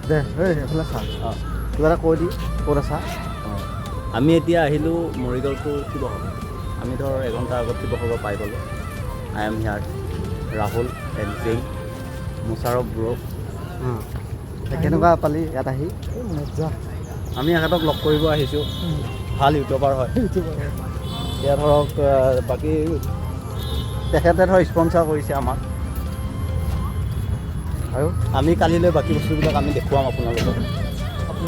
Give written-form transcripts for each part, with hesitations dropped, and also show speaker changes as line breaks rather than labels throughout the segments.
দে ঐ, এইফালে চা।
অঁ।
কিবা এটা কৈ দি, ক'ত আছা?
অঁ, আমি এতিয়া আহিলোঁ মৰিগাঁও টু শিৱসাগৰ। আমি ধৰ এঘণ্টা আগত শিৱসাগৰ পাই গ'লোঁ। I am here Rahul and Jain Musharraf bro.
অঁ, কেনেকুৱা পালি ইয়াত আহি?
মজা।
আমি এখেতক লগ কৰিব আহিছোঁ, ভাল ইউটিউবাৰ হয়। এতিয়া ধৰক বাকী তেখেতে ধৰ স্পনচাৰ কৰিছে আমাক।
আৰু
আমি কালিলৈ বাকী বস্তুবিলাক আমি দেখুৱাম আপোনালোকক।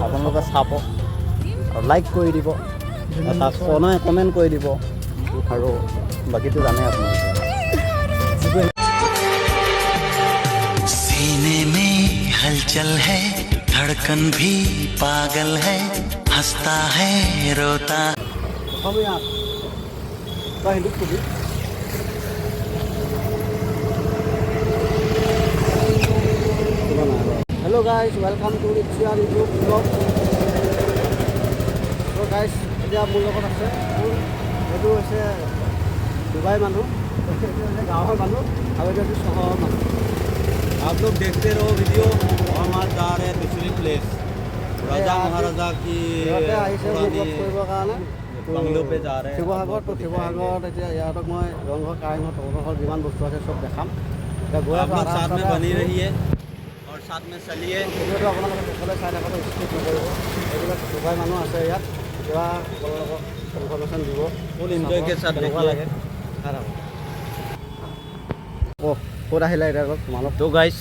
আপোনালোকে চাব আৰু লাইক কৰি দিব, এটা কমেণ্ট কৰি দিব আৰু বাকীটো জানে আপোনালোকে।
सीने में हलचल है, धड़कन भी पागल है, हंसता है, रोता
অসমীয়া তই হিন্দীত কবি। Hello guys, welcome to Ritz YouTube vlog. To guys, এতিয়া মোৰ লগত আছে মোৰ এইটো হৈছে ডুবাই মানুহ, এইটো হৈছে গাঁৱৰ মানুহ আৰু এইটো হৈছে চহৰৰ মানুহ।
आप लोग देखते रहो वीडियो। हम आज जा रहे हैं दूसरी प्लेस, राजा महाराजा की
সিহঁতে আহিছে মোক
पुरानी
লগ কৰিবৰ কাৰণে।
बंगलों पे जा रहे हैं।
শিৱসাগৰত, তো শিৱসাগৰত এতিয়া ইহঁতক মই ৰংঘৰ, কাৰেংঘৰ, তলাতল ঘৰ যিমান বস্তু আছে চব দেখাম। এতিয়া গৈ
आप
আছোঁ।
लोग
আধা
साथ में
ৰাস্তাতে
बनी
আছোঁ।
रहिए और साथ में चलिए।
ভিডিঅ'টো আপোনালোকে শেষলৈ চাই থাকোঁতে স্কিপ নকৰিব। এইবিলাক ডুবাই মানুহ আছে ইয়াত, কিবা আপোনালোকক ইনফৰমেশ্যন দিব।
ফুল এনজয় के साथ
কেনেকুৱা
देखिए।
লাগে চাই থাকক। অ' ক'ত আহিলে এতিয়া অলপ তোমালোক?
तो गाइस,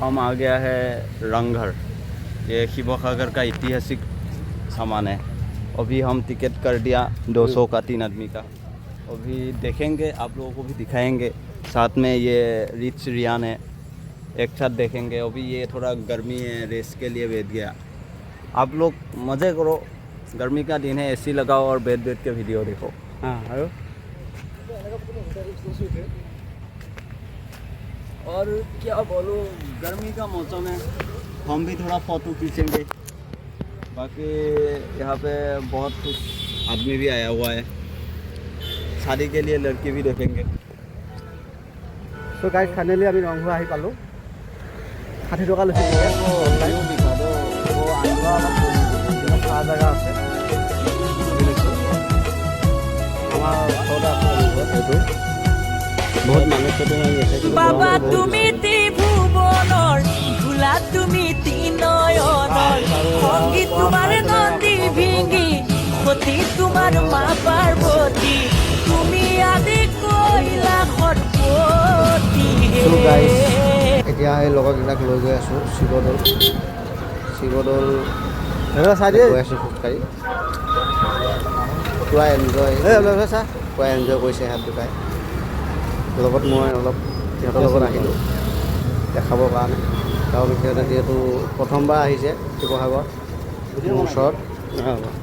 हम आ गया है रंगघर। ये शिवसागर का ऐतिहासिक सामान है। अभी हम टिकट कर दिया 200 का, तीन आदमी का। अभी देखेंगे, आप लोगों को भी दिखाएंगे। साथ में ये रिच रियान है, एक साथ देखेंगे। अभी ये थोड़ा गर्मी है, रेस के लिए बैठ गया। आप लोग मज़े करो, गर्मी का दिन है, एसी लगाओ और बैठ बैठ के वीडियो देखो।
অঁ, আৰু
और क्या बोलूँ, गर्मी का मौसम है, हम भी थोड़ा फोटो खींचेंगे। बाकी यहाँ पे बहुत कुछ आदमी भी आया हुआ है शादी के लिए, लड़की भी देखेंगे।
চ' গাইজ, ফাইনেলি আমি ৰংঘৰ আহি পালোঁ। 60 টকা লৈছে টিকেট। চাহ জেগা আছে, আমাৰ ওচৰতে আছে ৰংঘৰ। সেইটো বহুত মানুহ ফটো মাৰি আছে, কিন্তু
বাবা
গৰমটো বহুত
তুমি
বেছি।
ত্ৰিভুৱনৰ ধূলা, তুমি ত্ৰিনয়নৰ সঙ্গী, তোমাৰ নন্দী ভিঙ্গি, সতী তোমাৰ মা পাৰ্বতী, তুমি আদি কৈলাসৰ পতি।
চ' গাইজ, এতিয়া এই লগৰকেইটাক লৈ গৈ আছোঁ শিৱদৌল। শিৱদৌল গৈ আছোঁ খোজকাঢ়ি। পূৰা এনজয়, পূৰা এনজয় কৰিছে সিহঁত দুটাই। লগত মই অলপ সিহঁতৰ লগত আহিলোঁ দেখাবৰ কাৰণে, কাৰণ সিহঁতে যিহেতু প্ৰথমবাৰ আহিছে শিৱসাগৰ মোৰ ওচৰত।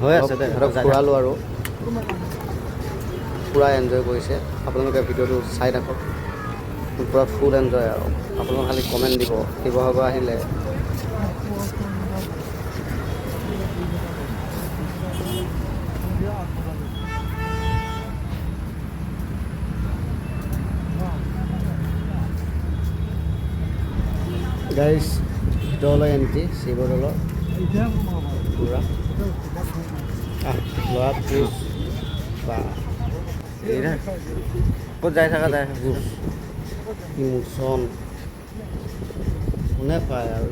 হৈ আছে দে।
সিহঁতক ফুৰালোঁ আৰু পূৰা এনজয় কৰিছে। আপোনালোকে ভিডিঅ'টো চাই থাকক, পূৰা ফুল এনজয়। আৰু আপোনালোকে খালি কমেণ্ট দিব শিৱসাগৰ আহিলে। গাইজ, ভিতৰলৈ এণ্ট্ৰি শিৱদৌলৰ পূৰা। ল'ৰা পুজ বা ক'ত যাই থাকা যায়। ইমোচন কোনে পায় আৰু।